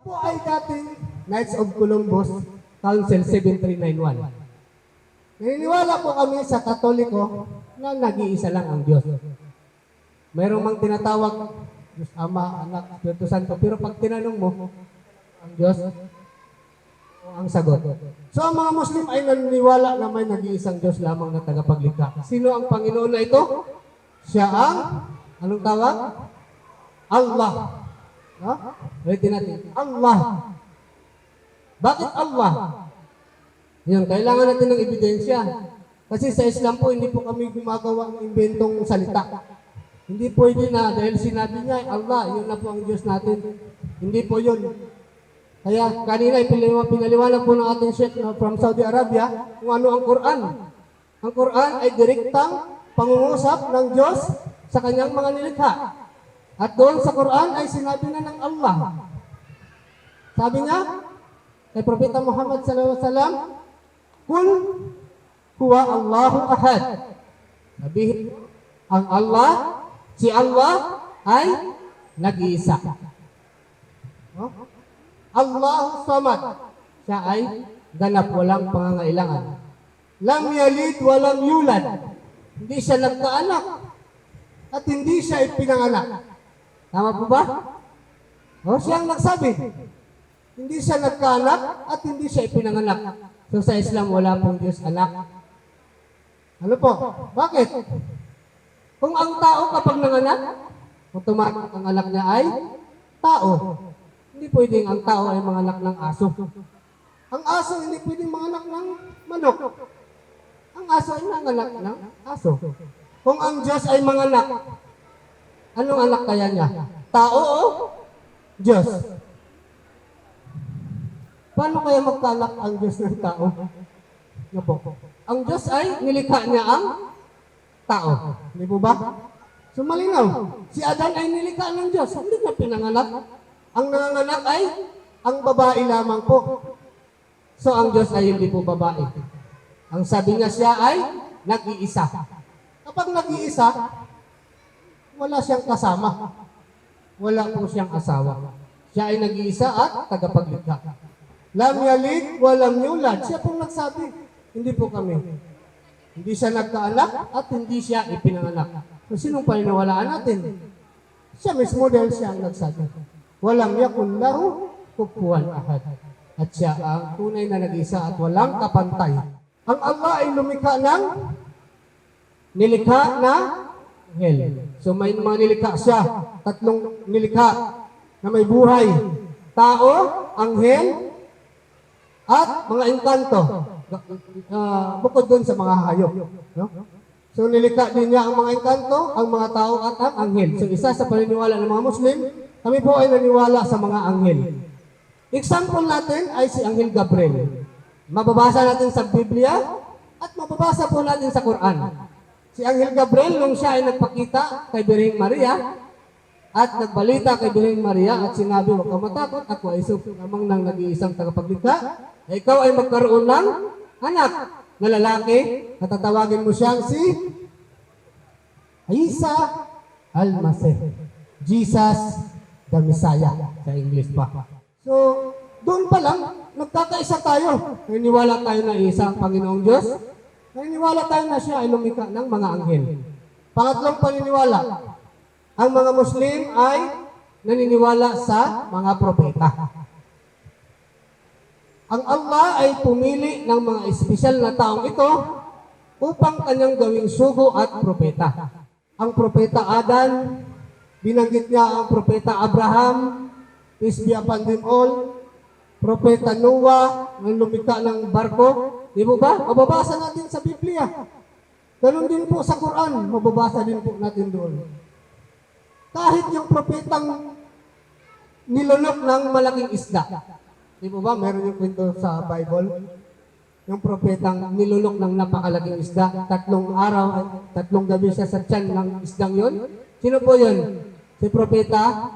Po ay dating Knights of Columbus, Council 7391. Naniniwala po kami sa Katoliko na nag-iisa lang ang Diyos. Mayroong mang tinatawag, Diyos Ama, Anak, Espiritu Santo, pero pag tinanong mo, ang Diyos, ang sagot. So ang mga Muslim ay naniniwala na may nag-iisang Diyos lamang na tagapaglikha. Sino ang Panginoon na ito? Siya ang, anong tawag? Allah. Ha? Ulitin natin. Allah. Bakit Allah? Yan, kailangan natin ng ebidensya. Kasi sa Islam po, hindi po kami gumagawa ng inventong salita. Hindi pwede na, dahil sinabi niya, Allah, yun na po ang Diyos natin. Hindi po yun. Kaya kanina, pinaliwanag po ng ating Sheikh from Saudi Arabia kung ano ang Quran. Ang Quran ay direktang pangungusap ng Diyos sa kanyang mga nilikha. At doon sa Quran ay sinabi na ng Allah. Sabi niya, kay Propeta Muhammad sallallahu alaihi wasallam, Kul huwa Allahu ahad. Sabihin, ang Allah, si Allah ay nag-iisa. Oh? Allahu samad. Siya ay ganap, walang pangangailangan. Lam yalid, walang yulad. Hindi siya nagkaanak. At hindi siya ipinanganak. Tama po ba? O, siya ang nagsabi. Hindi siya nagkaanak at hindi siya ipinanganak. So sa Islam, wala pong Diyos anak. Ano po? Bakit? Kung ang tao kapag nanganak, automatic ang anak niya ay tao. Hindi pwedeng ang tao ay manganak ng aso. Ang aso hindi pwedeng manganak ng manok. Ang aso ay nanganak ng aso. Kung ang Diyos ay manganak, anong anak kaya niya? Tao o Diyos? Paano kaya magkanak ang Diyos ng tao? Ano po? Ang Diyos ay nilikha niya ang tao. Hindi po ba? So malinaw, si Adan ay nilikha ng Diyos. Hindi niya pinanganak. Ang nanganganak ay ang babae lamang po. So ang Diyos ay hindi po babae. Ang sabi niya siya ay nag-iisa. Kapag nag-iisa, wala siyang kasama. Wala po siyang asawa. Siya ay nag-iisa at tagapaglikha. Lam yalid, walam yulad. Siya pong nagsabi. Hindi po kami. Hindi siya nagkaanak at hindi siya ipinanganak. So sinong paniniwalaan natin? Siya mismo dahil siya ang nagsabi. Walam yakun lahu kufuwan ahad. At siya ang tunay na nag-isa at walang kapantay. Ang Allah ay lumikha ng nilikha na anghel. So may mga nilikha siya. Tatlong nilikha na may buhay. Tao, anghel, at mga engkanto. Bukod doon sa mga hayop. No? So nilikha din niya ang mga engkanto, ang mga tao at ang anghel. So isa sa paniniwala ng mga Muslim, kami po ay naniwala sa mga anghel. Example natin ay si Anghel Gabriel. Mababasa natin sa Biblia at mababasa po natin sa Quran. Si Anghel Gabriel, nung siya ay nagpakita kay Birheng Maria at nagbalita kay Birheng Maria at sinabi, huwag ka matakot, ako ay lamang ng nag-iisang tagapaglikha. Ikaw ay magkaroon ng anak na lalaki, natatawagin mo siyang si Isa Al-Masih. Jesus the Messiah sa English pa. So, doon pa lang, nagkakaisa tayo. Naniniwala tayo na isang Panginoong Diyos. Naniniwala tayo na siya ay lumikha ng mga anghel. Pangatlong paniniwala, ang mga Muslim ay naniniwala sa mga propeta. Ang Allah ay pumili ng mga espesyal na taong ito upang kanyang gawing sugo at propeta. Ang propeta Adan, binanggit niya ang propeta Abraham, peace be upon them all, propeta Noah, ang lumikha ng barko. Di mo ba? Mababasa natin sa Biblia. Ganun din po sa Quran, mababasa din po natin doon. Kahit yung propetang nilunok ng malaking isda. Di mo ba? Meron yung kwento sa Bible. Yung propetang nilunok ng napakalaking isda. 3 araw at 3 gabi siya sa tiyan ng isdang yon. Sino po yun? Si propeta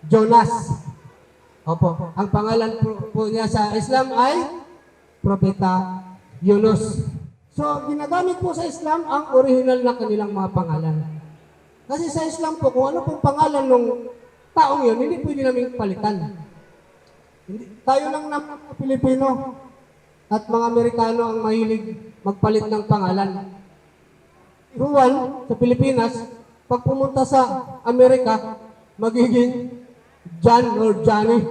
Jonas. Opo. Ang pangalan po niya sa Islam ay propeta Yunus. So, ginagamit po sa Islam ang original na kanilang mga pangalan. Kasi sa Islam po, kung ano pong pangalan ng taong yun, hindi pwede namin palitan. Tayo lang na mga Pilipino at mga Amerikano ang mahilig magpalit ng pangalan. Juan, sa Pilipinas, pag pumunta sa Amerika, magiging John or Johnny.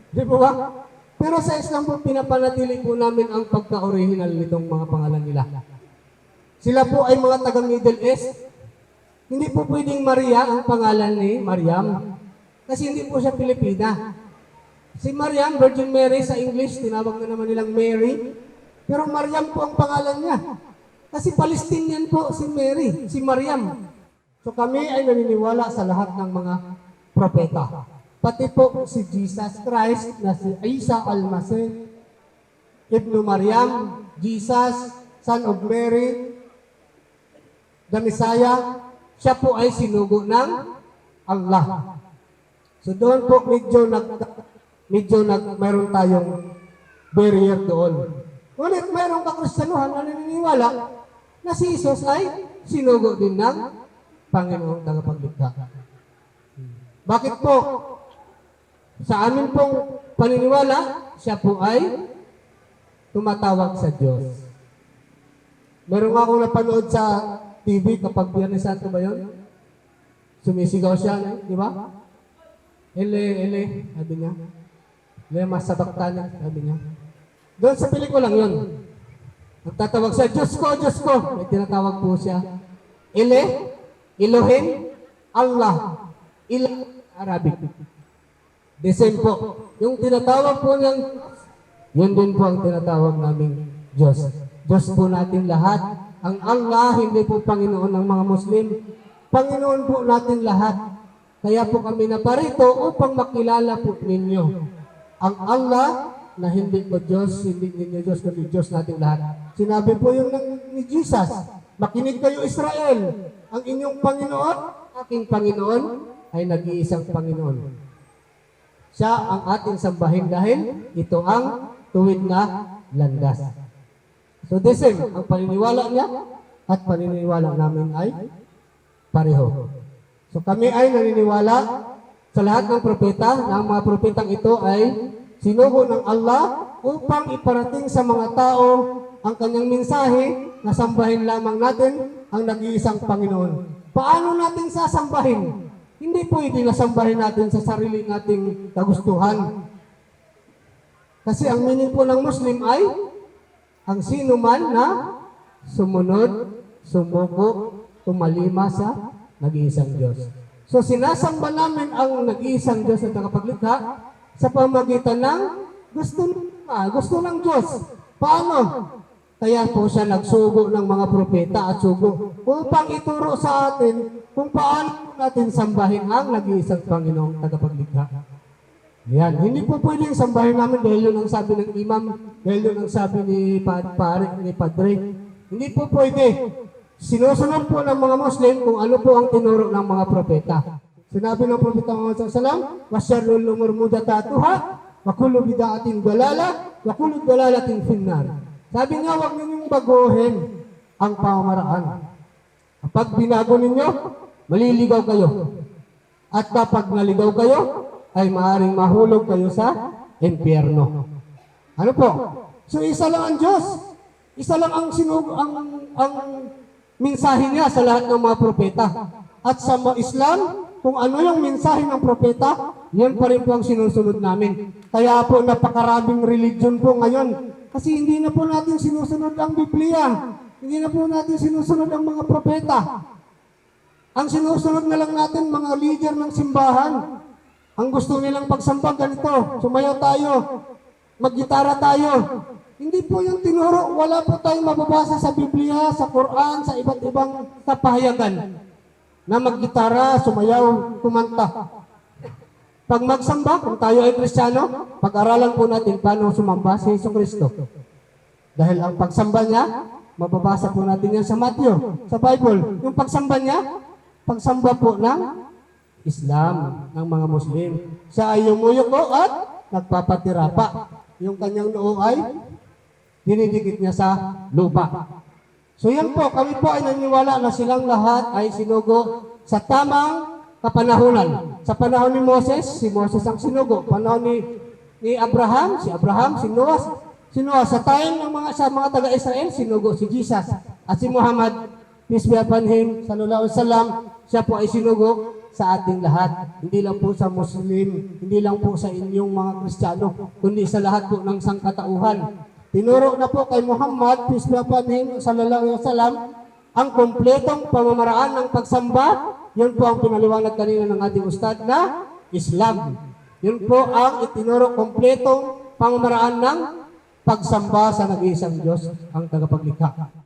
Di po ba? Pero sa Islam po, pinapanatili po namin ang pagka-original nitong mga pangalan nila. Sila po ay mga taga-Middle East. Hindi po pwedeng Maria ang pangalan ni Mariam. Kasi hindi po siya Pilipina. Si Mariam, Virgin Mary sa English, tinawag na naman nilang Mary. Pero Mariam po ang pangalan niya. Kasi Palestinian po si Mary, si Mariam. So kami ay naniniwala sa lahat ng mga propeta. Pati po si Jesus Christ na si Isa al-Masih, Ibnu Maryam, Jesus, Son of Mary, the Messiah, siya po ay sinugo ng Allah. So doon po mayroon tayong barrier doon. Ngunit mayroong kakristyanuhan na naniniwala na si Jesus ay sinugo din ng Panginoong tagapaglikha. Bakit po? Sa amin pong paniniwala, siya po ay tumatawag sa Diyos. Meron nga akong napanood sa TV kapag Biyernes Santo ba yun? Sumisigaw siya, di ba? Ele, sabi niya. Lema sa baktanan, sabi niya. Doon sa pelikulang yun. Nagtatawag siya, Diyos ko, Diyos ko. May tinatawag po siya. Elohim, Allah. Arabic. The same po. Yung tinatawag po niyang, yun din po ang tinatawag naming Diyos. Diyos po natin lahat. Ang Allah, hindi po Panginoon ng mga Muslim. Panginoon po natin lahat. Kaya po kami naparito upang makilala po ninyo. Ang Allah, na hindi po Diyos, hindi ninyo Diyos, kundi Diyos natin lahat. Sinabi po yung ni Jesus, makinig kayo Israel, ang inyong Panginoon, aking Panginoon, ay nag-iisang Panginoon. Siya ang ating sambahin dahil ito ang tuwid na landas. So the same, ang paniniwala niya at paniniwala namin ay pareho. So kami ay naniniwala sa lahat ng propeta na ang mga propetang ito ay sinugo ng Allah upang iparating sa mga tao ang kanyang mensahe na sambahin lamang natin ang nag-iisang Panginoon. Paano natin sasambahin? Hindi pwede na sambahin natin sa sarili nating kagustuhan. Kasi ang meaning po ng Muslim ay ang sino man na sumunod, sumuko, tumalima sa nag-iisang Diyos. So sinasamba namin ang nag-iisang Diyos at nakapaglikha sa pamagitan ng gusto ng Diyos. Paano? Kaya po siya nagsugo ng mga propeta at sugo upang ituro sa atin kung paano natin sambahin ang nag-iisang Panginoong tagapaglikha. Yan. Hindi po pwedeng sambahin namin dahil yun ang sabi ng imam, dahil yun ang sabi ni padre. Hindi po pwede. Sinusunod po ng mga Muslim kung ano po ang tinuro ng mga propeta. Sinabi ng Propeta Muhammad SAW, وَشَرُّ الْأُمُورِ مُحْدَثَاتُهَا وَكُلُّ بِدْعَةٍ ضَلَالَةٍ وَكُلُّ ضَلَالَةٍ فِي النَّارِ. Sabi niya, huwag ninyong baguhin ang pamamaraan. Kapag binago ninyo, maliligaw kayo. At kapag naligaw kayo, ay maaaring mahulog kayo sa impyerno. Ano po? So isa lang ang Diyos. Isa lang ang mensahe niya sa lahat ng mga propeta. At sa Islam, kung ano yung mensahe ng propeta, yan pa rin po ang sinusunod namin. Kaya po napakaraming religion po ngayon. Kasi hindi na po natin sinusunod ang Biblia. Hindi na po natin sinusunod ang mga propeta. Ang sinusunod na lang natin mga leader ng simbahan. Ang gusto nilang pagsamba ganito, sumayaw tayo, maggitara tayo. Hindi po yung tinuro, wala po tayong mababasa sa Biblia, sa Quran, sa iba't ibang kapahayagan na maggitara, sumayaw, kumanta. Pag magsamba, kung tayo ay Kristiyano, pag-aralan po natin paano sumamba si Jesucristo. Dahil ang pagsamba niya, mababasa po natin yan sa Matthew, sa Bible. Yung pagsamba niya, pagsamba po ng Islam, ng mga Muslim. Siya ay yumuyuko at nagpapatirapa. Yung kanyang noo ay dinidikit niya sa lupa. So yan po, kami po ay naniniwala na silang lahat ay sinugo sa tamang kapanahunan. Sa panahon ni Moses, si Moses ang sinugo. Panahon ni Abraham, si Abraham, si Noah. Sa time ng mga taga-Israel, sinugo si Jesus. At si Muhammad, peace be upon him, sallallahu alaihi wasallam, siya po ay sinugo sa ating lahat. Hindi lang po sa Muslim, hindi lang po sa inyong mga Kristiyano, kundi sa lahat po ng sangkatauhan. Tinuro na po kay Muhammad, peace be upon him, sallallahu alaihi wasallam, ang kompletong pamamaraan ng pagsamba. Yun po ang pinaliwanag kanina ng ating ustad na Islam. Yun po ang itinuro kompletong pamamaraan ng pagsamba sa nag-iisang Diyos, ang tagapaglikha.